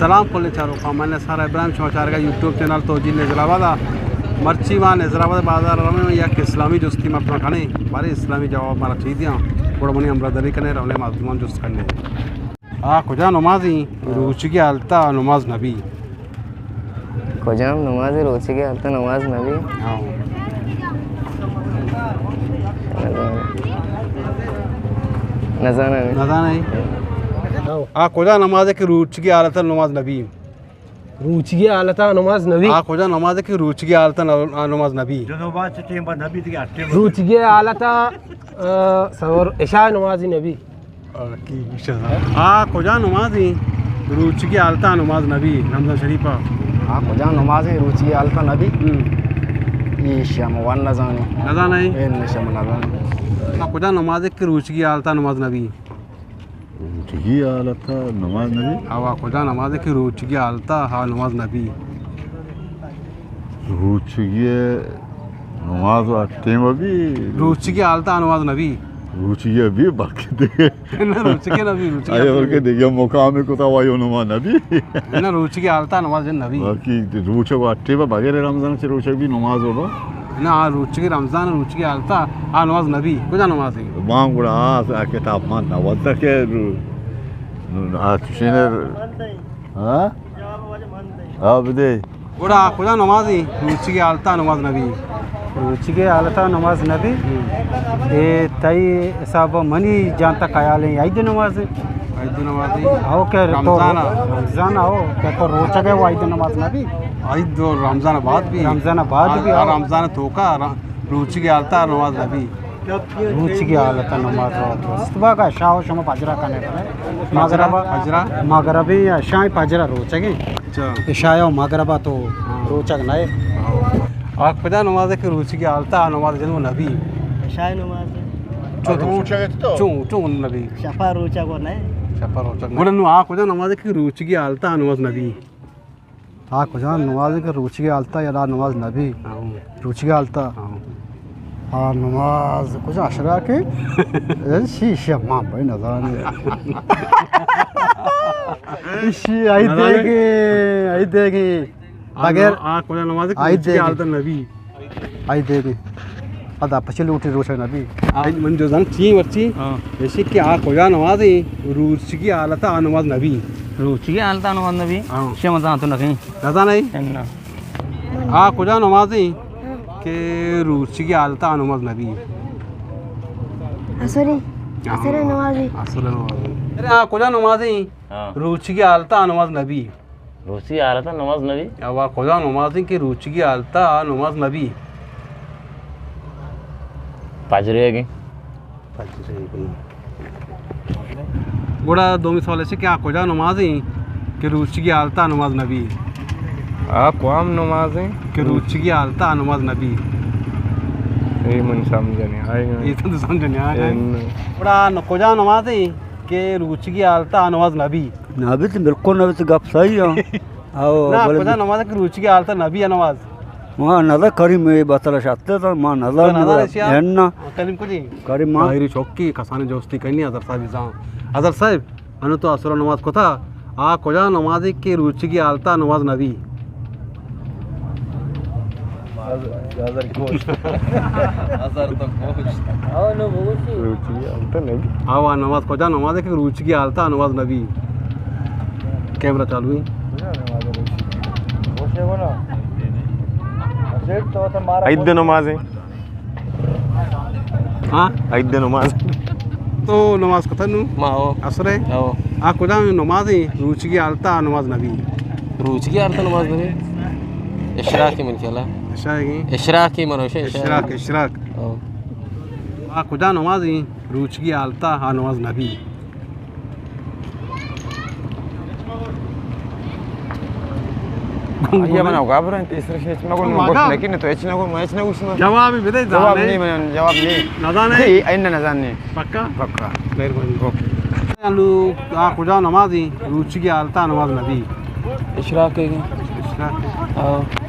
سلام کلیں چاروکاں، من نثار ابراہیم، شما چارگا یوٹیوب چینل توجیل نظر آباد ءَ۔ مرچی ما نظر آباد بازار رویں، یک اسلامی جستی مردم کنیں، بارے اسلامی جواب مارا چی دیاں، گڑا منی ہمراہ داری کنیں، رولیں مردمان جست کنیں۔ آ کجا نمازی؟ روچگی حالتا نماز نبی۔ کجام نماز؟ روچگی حالتا نماز نبی؟ ہاں۔ نزاناں۔ نزاناں؟ آ کجا نماز کہ روچگی حالتا نماز نبی؟ روچگی حالتا نماز نبی۔ آ کجا نماز کہ روچگی حالتا ن-، نماز نبی؟ جنوبا چہ ٹیم با نبی دیگه، ہر ٹیم با۔ روچگی حالتا، آ، سور عشاء نمازی نبی۔ آ کجا نمازی روچگی حالتا نماز نبی؟ رمضان شریفا۔ آ کجا نمازی روچگی حالتا نبی؟ ہم۔ ایشی ہم ون نزانو۔ نزانے؟ این نشم نزانو۔ آ کجا نمازی کہ روچگی حالتا نماز نبی؟ روچگی حالتا نماز نبی؟ آ کجا نمازی کہ روچگی حالتا ہا نماز نبی؟ روچگی نماز و ٹیم بی۔ روچگی حالتا نماز نبی؟ روچگی بی بلکہ دیگه۔ نہ، روچگی نبی، روچگی آیا حالتا بلکہ نبی۔ دیگه مقام کتا و آیا نماز نبی؟ نہ، روچگی حالتا نماز نبی۔ باقی روچگ و ٹیم بغیر رمضان چہ روچگ بی نماز ہوگا؟ نہ، آ روچگی رمضان، روچگی حالتا، آ نماز نبی۔ کجا نماز ہے؟ مان گڑا آ کتاب مان نہ وقت کہ رو-، آ چشین، ہاں؟ آ بدے۔ گڑا کجا نمازی؟ روچگی حالتا نماز نبی۔ روچگی حالتا نماز نبی؟ ہم۔ اے تئی حساب منی جانتا خیال ہے عید نماز۔ عید نمازی؟ او کہ تو رمضان آ؟ رمضان آ، او کہ تو روچگ ہے وہ عید نماز نبی؟ عید و رمضان بعد بھی؟ رمضان بعد بھی، آ، او۔ رمضان توکا ر-، روچگی حالتا نماز نبی۔ روچگی حالتا نماز رو درست باگا شاہ شما پجرا کنے بلے۔ مغربا، پجرا؟ مغربی یا شاہ پجرا روچگی۔ اچھا۔ عشاء و مغربا تو ہاں۔ روچگ نئے۔ آ کجا نماز کہ روچگی حالتا نماز جنو نبی؟ عشاء نماز۔ چون تو؟ روچگ تو؟ چون، چون نبی؟ شپا روچگ و نئے۔ شپا روچگ نئے۔ گڑا نو آ کجا نماز کہ روچگی حالتا نماز نبی؟ آ کجا نماز کہ روچگی حالتا یا نماز نبی؟ ہاں۔ روچگی حالتا؟ ہاں۔ آ نماز کجا اشراک ہے؟ اے شی، شی ما بھائی نزانے۔ شی آئی نزانے؟ دیگے، آئی دیگے۔ آ بغیر نو-، آ کجا نماز کہ آئی روچگی دیگے۔ حالتا نبی؟ آئی دیگے۔ ادا پچھے لوٹی روچگ نبی۔ آ، من جو زن چی مرچی؟ ہاں۔ ایشی کہ آ کجا نماز ہے؟ روچگی حالتا آ نماز نبی۔ روچگی حالتا نماز نبی؟ ہاں۔ شی من زانتو نکیں۔ نزانے؟ انا۔ آ کجا نمازی کہ روچگی حالتا نماز نبی؟ عصری۔ ہاں۔ عصر نمازی۔ عصر نمازی۔ ارے آ کجا نمازی؟ ہاں۔ روچگی حالتا نماز نبی۔ روچگی حالتا نماز نبی؟ آ کجا نمازی کہ روچگی حالتا نماز نبی؟ پجرے گی۔ گڑا دومی سوال ایش کہ آ کجا نماز ہیں کہ روچگی حالتا نماز نبی؟ آ کوام نماز ہیں؟ کہ روچگی حالتا نماز نبی۔ اے من سمجھ نہیں آئے گا۔ اے تو سمجھ نہیں آئے گا۔ اے ن- گڑا ن-، کجا نماز ہیں کہ روچگی حالتا نماز نبی؟ نبی تو بالکل نبی تو گپ صحیح ہے۔ او، نہ، بلے کجا نماز کہ روچگی حالتا نبی نماز؟ ما نظر کریم اے بتل شتے تو ما نظر تو نظر نہ اشیا؟ ہے نا۔ کریم کجی؟ کریم ما۔ ظاہری چوکی کسانی جوستی کنی اظہر صاحب زان۔ اظہر صاحب، انو تو اصل نماز کتا، آ کجا نمازی کہ روچگی حالتا نماز نبی؟ اظہر گوشت۔ اظہر تو گوشت۔ او نو بگوشی۔ روچگی حالتا نبی۔ آ نماز کجا نمازی کہ روچگی حالتا نماز نبی؟ کیمرہ چالو ہیں۔ عید نماز ہیں۔ ہاں؟ عید نماز۔ تو نماز کتن نو؟ ما ہو۔ عصر ہے؟ ہو۔ آ کجا نماز ہیں؟ روچگی حالتا نماز نبی۔ روچگی حالتا نماز نبی؟ اشراق من کلا۔ اشراق ہیں؟ اشراق من ہوشے، اشراق۔ اشراق، اشراق۔ ہو۔ آ کجا نماز ہیں؟ روچگی حالتا آ نماز نبی۔ آیا من گابر انت، تیسرا شے چنا گون، من گوش نکین تو اچ نہ گون، من اچ نہ گوش۔ جواب بدے، جواب نہیں، من جواب نہیں۔ نزانے؟ اے، این نزانے۔ پکا؟ پکا۔ مہربانی۔ اوکے۔ انو آ کجا نمازی، روچگی حالتا نماز نبی؟ اشراق ہے۔ اشراق۔ ہاں۔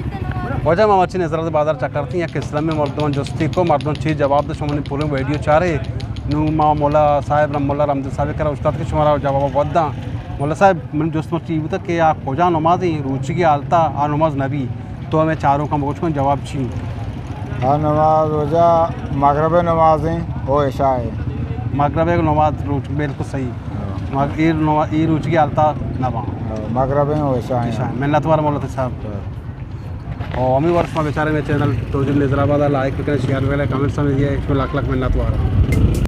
واجہ ما مرچی نظر بازار چکر تھی، یک اسلامی مردمان جستی کو، مردمان چی جواب دے، شما منی پوریں ویڈیو چارے، نو ما مولا صاحب رحم اللہ رحمت صاحب کرا استاد کہ شمارا جواب وداں۔ مولا صاحب، من جست مرچی بوتا کہ آ کجا نماز ہیں، روچی کی حالتا آ نماز نبی، تو ہمیں چاروکاں بگوش کن جواب چی؟ آ نماز وجہ مغرب نماز ہیں، او عشاء ہے۔ مغرب ایک نماز روچ بالکل صحیح۔ ہاں۔ مغ-، اے نما-، اے روچی کی حالتا نبا۔ ہاں، مغرب ہیں، او عشاء ہیں۔ عشاء ہیں۔ منت وار مولا صاحب۔ ہاں۔ اور ہمیں ورس ما بیچارے میں چینل توجیل نظر آباد لائک بکنے، شیئر بکنے، کمنٹس ہمیں دیئے، اس کو لکھ لکھ منت وار۔